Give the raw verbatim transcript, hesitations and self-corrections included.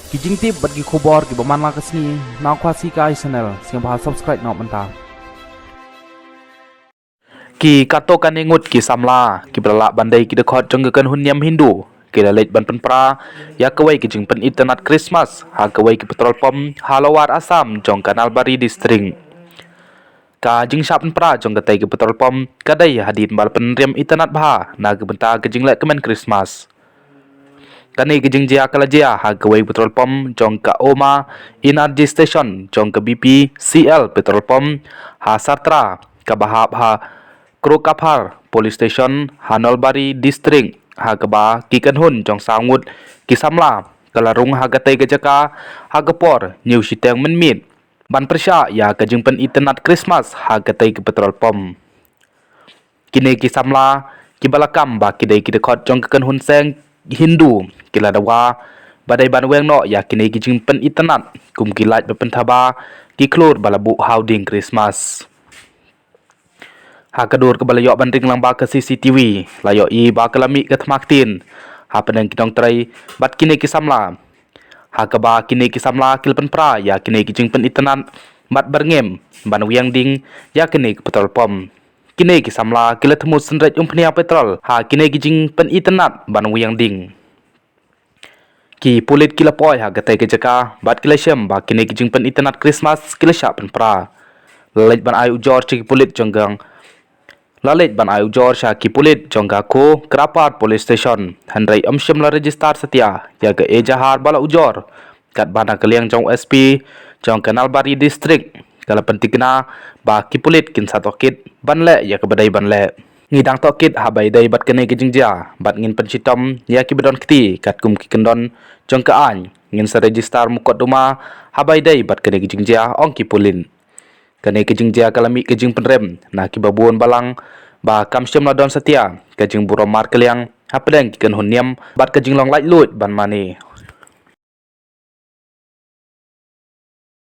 Ki jingtip bad ki khubor kiba man la ka sngi na Khasi Kai Channel, sngewbha subscribe noh mynta. Ki katto katne ngut ki samla kiba la lah ban dei ki dkhot jong ka kynhun niam Hindu ki la leit ban pynpra ïa kawei ka jingpynitynnad Christmas ha kawei ka petrol pump ha Lower Assam jong ka Nalbari District. Ka jingshah pynpra jong katei ka petrol pump ka dei hadien ba la pynrem itynnad bha na ka bynta ka jingleh kmen Christmas. Kane ka jingjia ka la jia ha kawei petrol pump jong ka Oma Energy Station jong ka B P C L petrol pump ha Satra kaba hap ha Krokaphar Police Station ha Nalbari District, ha kaba ki kynhun jong saw ngut ki samla ka la rung ha katei ka jaka ha ka por hynñiew shiteng mynmiet ban pyrshah ïa ka jingpynitynnad Christmas ha katei ka petrol pump. Kine ki samla kiba la kam ba ki dei ki dkhot jong ka kynhun seng Hindu ki la dawa ba dei ban weng noh ïa kine ki jingpynitynnad kum ki light ba pynthaba, ki khlur ba la buh ha u dieng Christmas. Ha ka dur kaba la ïoh ban ring lang ba ka C C T V la ïohi ba ka la mih ka thma ktien hapdeng ki nongtrei bad kine ki samla, ha kaba kine ki samla ki la pynpra ïa kine ki jingpynitynnad bad byrngem ban wiang ding ïa kine ki petrol pump. Kine ki samla ki la thmu synreit umphniang petrol ha kine ki jingpynitynnad ban wiang ding. Ki pulit ki la poi ha katei ka jaka bad ki la shem ba kine ki jingpynitynnad Christmas ki la shah pynpra. La leit ban ai ujor sha ki pulit jong ka La leit ban ai ujor sha ki pulit jong ka Krokaphar Police Station, hynrei ym shym la register satia ïa ka ejahar ba la ujor. Katba na ka liang jong S P jong ka Nalbari District ka la pyntikna ba ki pulit kin sa tohkit ban leh ïa kaba dei ban leh. Ngi dang tohkit haba ïadei bad kane ka jingjia bad ngin pynshitom ïa kiba don kti katkum ki kyndon jong ka aiñ. Ngin sa register mukotduma haba ïadei bad kane ka jingjia, ong ki pulit. Kane ka jingjia ka la mih ka jingpynrem na kiba bun balang ba kam shym la don satia ka jingburom markylliang hapdeng ki kynhun niam bad ka jinglong laitluid ban mane.